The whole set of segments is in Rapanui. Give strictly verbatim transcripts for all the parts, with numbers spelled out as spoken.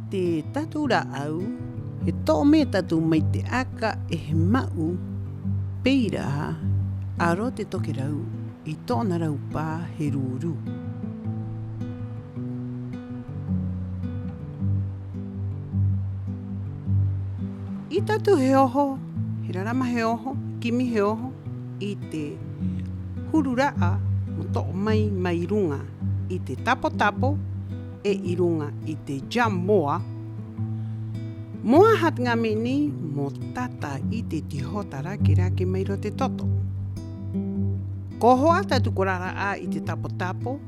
Te tātou rā'au, he to'o mai e tātou mai te aka 'e he ma'u, pē ira 'ā a roto i te tokerau, i tō'ona raupā he rūrū. 'Ī tātou he oho, he rarama he oho, kimi he oho i te huru ra'a mo to'o mai, mai ruŋa i te tapo-tapo 'e i ruŋa i te jamboa. ¿Mo aha te ŋā me'e nei? Mo tata i te tihota rake-rake mai roto i te toto. Ko oho 'ā tātou ko rara 'ā i te tapo-tapo,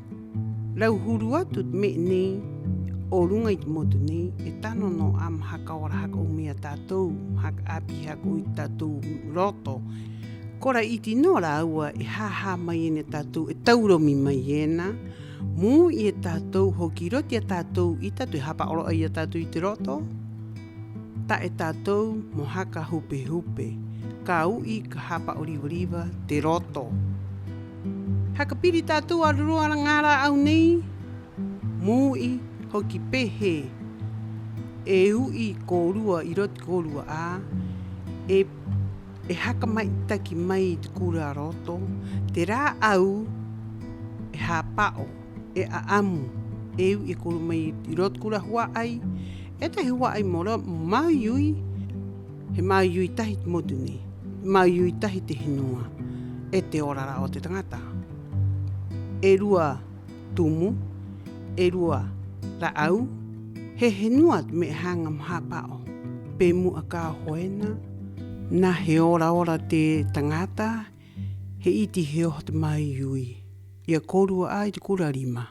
rau huru atu te me'e nei o ruŋa i te motu nei, e tano nō 'ā mo haka ora haka 'ou mai i a tātou, mo haka 'āpī haka 'ou i te tātou roto. Ko ra'iti nō rāua e hā-hā mai ena i a tātou, e tauromi mai ena, mo u'i e tātou hoki 'i roto i a tātou, i tātou e hāpa'o rō 'ā i a tātou i te roto. Ta'e tātou mo haka hupe-hupe, ka u'i ka hāpa'o riva-riva te roto. Haka piri tātou ararua ŋā rā'au nei, mo u'i hoki pē hē e u'i kōrua 'i roto i a kōrua 'ā, e, e haka ma'itaki mai i te kura roto, te rā'au e hāpa'o, e 'a'amu, e u'i e kōrua mai 'i roto i te kura hua'ai, e tahi hua'ai mo ra-, mo māui-ui, he māui-ui tahi te motu nei, māui-ui tahi te henua, 'e te ora ra'a o te taŋata. E rua tumu, e rua rā'au, he henua te me'e haŋa mo hāpa'o. Pe mu'a ka oho ena, nā he ora-ora te taŋata, he 'iti he oho te māui-ui i a kōrua 'ā i te kura rima.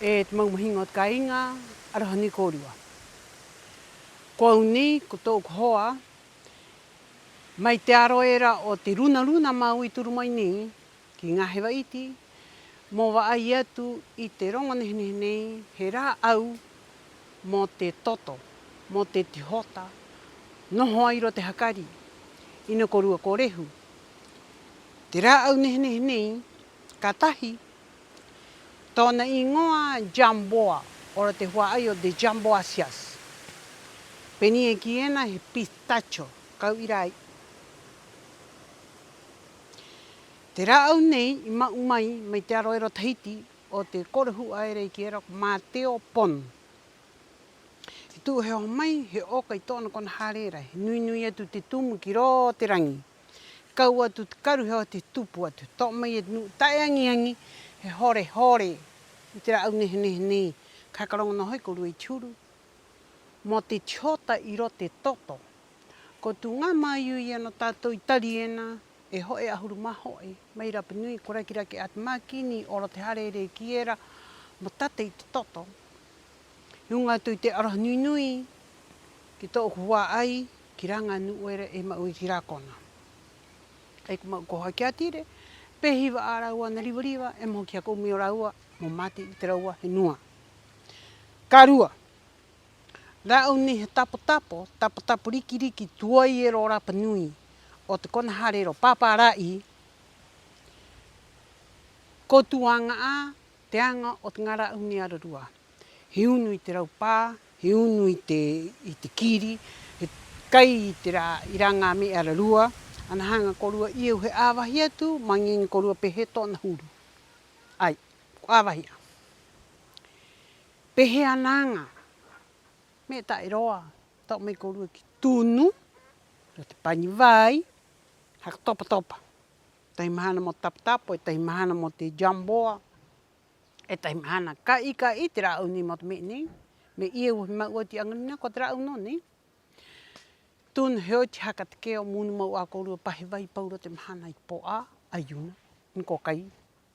'E te mau mahiŋo o te kāiŋa, 'aroha nui kōrua. Ko au nei, ko tō'oku hoa, mai te aro era o te runa-runa māua i turu mai nei ki ŋā heva 'iti, mo va'ai atu i te roŋo nehe-nehe nei, he rā'au mo te toto, mo te tihota, noho ai rō te hakari, 'ina kōrua ko rehu. Te rā'au nehe-nehe nei, ka tahi, tō'ona 'īŋoa jamboa, ora te hua'ai o te jamboaceae. Pē nei e kī ena he pistacho, ka u'i rā. Te rā'au nei i ma'u mai, mai te aro era o Tahiti, o te korohu'a era i kī era ko Mateo Pon. I tu'u he oho mai, he 'oka i tō'ona kona hare era, he nui-nui atu te tumu ki roto te raŋi. Kau atu te karu he oho te tupu atu, to'o mai e te nu'u ta'e aŋi-aŋi, he hore-hore i te rā'au nehe-nehe nei, ka haka roŋo nō ho'i kōrua i te huru. Mo te tihota 'i roto te toto. Ko tū ŋā māui-ui ena o tātou i tari ena, e ho'e 'ahuru mā ho'e, mai Rapa Nui, ko raki-raki 'ā te mākini, ora te hare era e kī era mo tata i te toto. I ruŋa atu i te 'aroha nui-nui ki tō'oku hua'ai, ki rā ŋā nu'u era e ma'u 'i te rā kona. 'Ai ko ma'u ko Ho'a Kia Tire, pē hiva 'ā rāua ana riva-riva, 'e mo hoki haka 'ou mai o rāua mo mate i te rāua henua. Ka rua, rā'au nei he tapo-tapo, tapo-tapo riki-riki tuai era o Rapa Nui, o te kona hare era o Pāpāra'i. Ko tū aŋa 'ā te aŋa o te ŋā rā'au nei ararua. He unu i te raupā, he unu i te, i te kiri, he kai i te rā, i rā ŋā me'e ararua. Ana haŋa kōrua 'ī a au he 'āvahi atu, mo aŋi-aŋi kōrua pē hē tō'ona huru. 'Ai, ko 'āvahi 'ā. Pē hē ana aŋa? Me'e ta'e roa, to'o mai kōrua ki tunu, rō te pani vai, haka topa-topa. Tahi mahana mo te tapo-tapo, e tahi mahana mo te jamboa, e tahi mahana ka 'ī, ka 'ī te rā'au nei mo te me'e nei. Me'e 'ī a au he ma'u atu i 'aŋarinā, ko te rā'au nō nei. Tunu he oti, haka take'o, mo unu ma'u 'ā kōrua pa he vai paurō te mahana i te pō'ā, 'ai ūna, 'ina ko kai.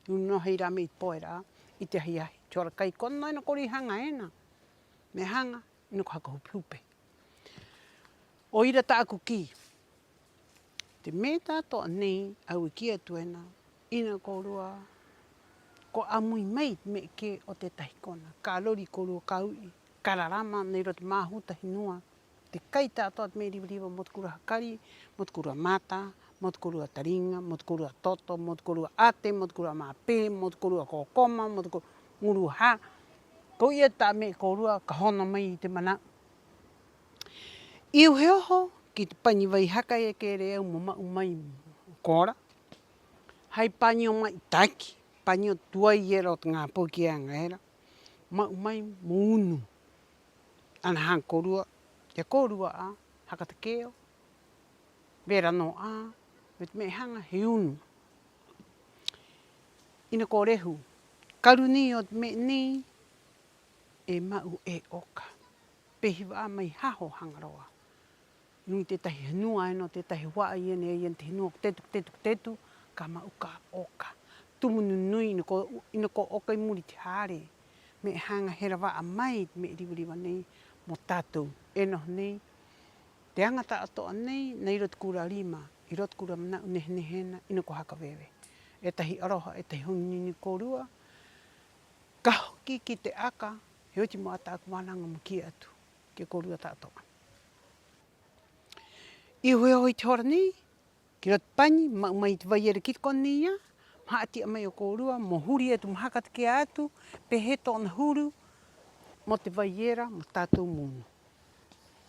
Unu nō hai rā me'e i te pō era 'ā, i te ahi-ahi, te hora kai, ko nā ena kōrua i haŋa ena. Me'e haŋa, 'ina ko haka hupe-hupe. 'O ira tā'aku kī. Te me'e ta'ato'a nei a au e kī atu ena, 'ina kōrua ko 'a'amui mai te me'e kē o tētahi kona. Ka rori kōrua, ka u'i, ka rarama nei rō te māhuta henua. Te kai ta'ato'a te me'e riva-riva mo te kōrua hakari, mo te kōrua mata, mo te kōrua tariŋa, mo te kōrua toto, mo te kōrua 'ate, mo te kōrua māpē, mo te kōrua kokoma, mo te kōrua ŋuruhā. Ko ia te me'e kōrua ka hono mai i te mana'u. 'Iuhe oho ki te paŋi vai haka e kere au mo ma'u mai mo kora. Hai paŋi o ma'itaki, paŋi o tuai era o te ŋā poki e aŋa era. Ma'u mai mo unu. Ana haŋa kōrua, i a kōrua 'ā, haka take'o, vera nō 'ā, mo te me'e haŋa he unu. 'Ina ko rehu, karu nei o te me'e nei, e ma'u e 'oka. Pē hiva 'ā mai haho Haŋa Roa. 'I ruŋa i te tētahi henua ena, o te tētahi hua'ai ena, e ai ena te henua ko Tetu, ko Tetu, ko Tetu, ka ma'u ka 'oka. Tumu nui-nui 'ina ko, 'ina ko 'oka 'i muri i te hare. Me'e haŋa he rava'a mai te me'e riva-riva nei mo tātou. E noho nei, te aŋa ta'ato'a nei, nei roto i te kōrua rima, 'i roto i te kōrua mana'u nehe-nehe ena, 'ina ko haka veve. E tahi 'aroha, e tahi hoŋi nui-nui kōrua, ka hoki ki te aka, he oti mo 'ata 'ā ko vānaŋa mo kī atu ki a kōrua ta'ato'a. 'Iuhe oho i te hora nei, ki roto i te paŋi, ma'u mai i te vai era ki te kona nei 'ā, mo ha'ati'a mai o kōrua, mo huri atu, mo haka take'a atu, pē hē tō'ona huru, mo te vai era, mo tātou mo unu.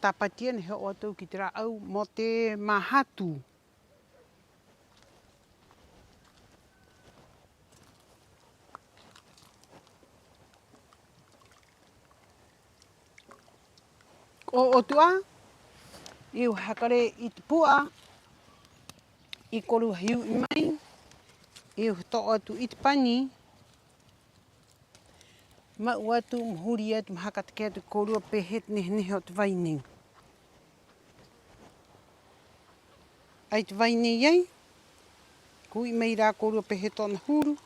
Tāpati ena he o'o atu ki te rā'au, mo te māhatu. Ko 'ō'otu 'ā, 'iuhe haka rē i te pu'a, 'i kōrua he u'i mai, 'iuhe to'o atu i te paŋi, ma'u atu, mo huri atu, mo haka take'a atu kōrua pē hē te nehe-nehe o te vai nei. 'Ai te vai nei 'ai, ko u'i mai rā kōrua pē hē tō'ona huru.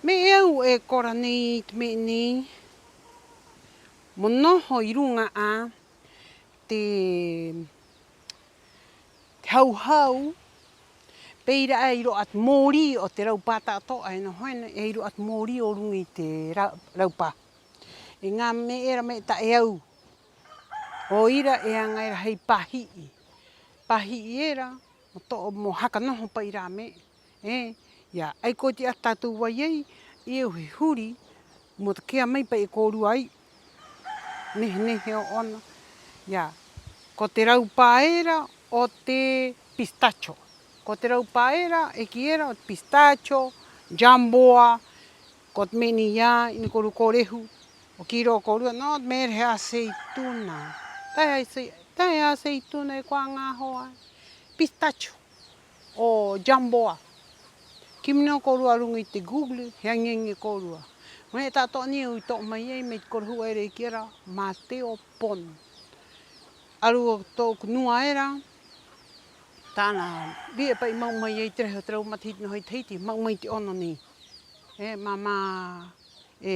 Me'e au e kora nei i te me'e nei mo noho 'i ruŋa 'ā te, te hau-hau, pē ira 'ā e ai rō 'ā te mōrī o te raupā ta'ato'a e noho ena, e ai rō 'ā te mōrī o ruŋa i te ra-, raupā. E ŋā me'e era me'e ta'e au. 'O ira e aŋa era hai pāhi'i. Pāhi'i era, mo to'o, mo haka noho pa'i rā me'e. 'E, ia, 'ai ko oti 'ā tātou vai ai, 'ī au he huri, mo take'a mai pa'i e kōrua ai. Nehe-nehe ō'ona. Ia, ko te raupā era o te pistacho. Ko te raupā era, e kī era, o te pistacho, jamboa, ko te me'e nei 'ā, 'ina kōrua ko rehu, 'o kī rō kōrua, no, te me'e era he aceituna. Ta'e acei-, ta'e aceituna, e kuā ŋā hoa. Pistacho, 'o jamboa. Kimi nō kōrua a ruŋa i te Google, he aŋi-aŋi e kōrua. Mo me'e ta'ato'a nei au i to'o mai ai, mai te korohu'a era e kī era Mateo Pon. A rua tō'oku nua era, tā'ana vi'e pa'i ma'u mai ai te rahi o te rau matahiti noho ai Tahiti, ma'u mai te 'ono nei. 'E māmā, e,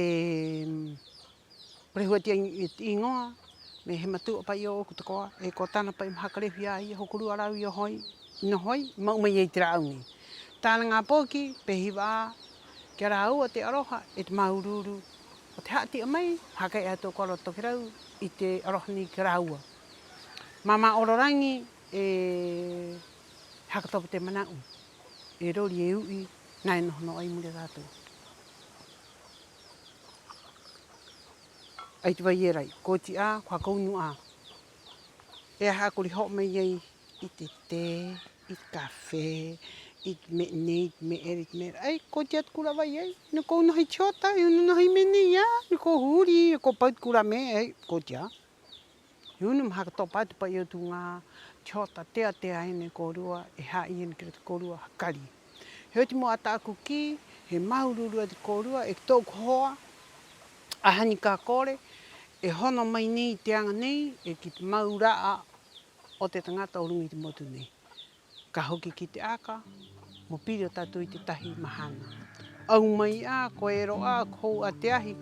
ko rehu atu i te 'īŋoa, me'e he matu'a pa'i ō'oku tako'a, 'e ko tā'ana pa'i mo haka rehu i a ia, hokorua rāua i oho ai, i noho ai, ma'u mai ai te rā'au nei. Tā'ana ŋā poki, pē hiva 'ā ki a rāua te 'aroha 'e te māuru-uru o te ha'ati'a mai, haka e'a atu o koro tokerau i te 'aroha nei ki a rāua. Māmā 'Ororaŋi, e haka topa te mana'u, e rori, e u'i, nā e noho nō 'ā 'i muri i a tātou. 'Ai te vai era 'ai, ko oti 'ā, ko haka unu 'ā. E aha ko riho'a mai ai i te tē, i te kafē, i te me'e nei, i te me'e era, i te me'e era. 'Ai, ko oti 'ā te kōrua vai ai. 'Ina ko unu hai te hota, e unu nō hai me'e nei 'ā, 'ina ko huri, ko pau te kōrua me'e, 'ai, ko oti 'ā. E unu mo haka topa atu pa'i o tū ŋā te hota tea-tea ena e kōrua, e ha'i ena ki roto i a kōrua hakari. He oti mo 'ata 'ā'aku kī, he māuru-uru atu i a kōrua, 'e ki tō'oku hoa, a Hani Kakore, e hono mai nei i te aŋa nei, 'e ki te mau ra'a o te taŋata o ruŋa i te motu nei. Ka hoki ki te aka, mo piri o tātou i te tētahi mahana. Au mai 'ā, ko ero 'ā, ko hou 'ā te ahi,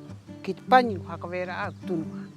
ki te pani ko haka vera 'ā, ko tunu 'ā.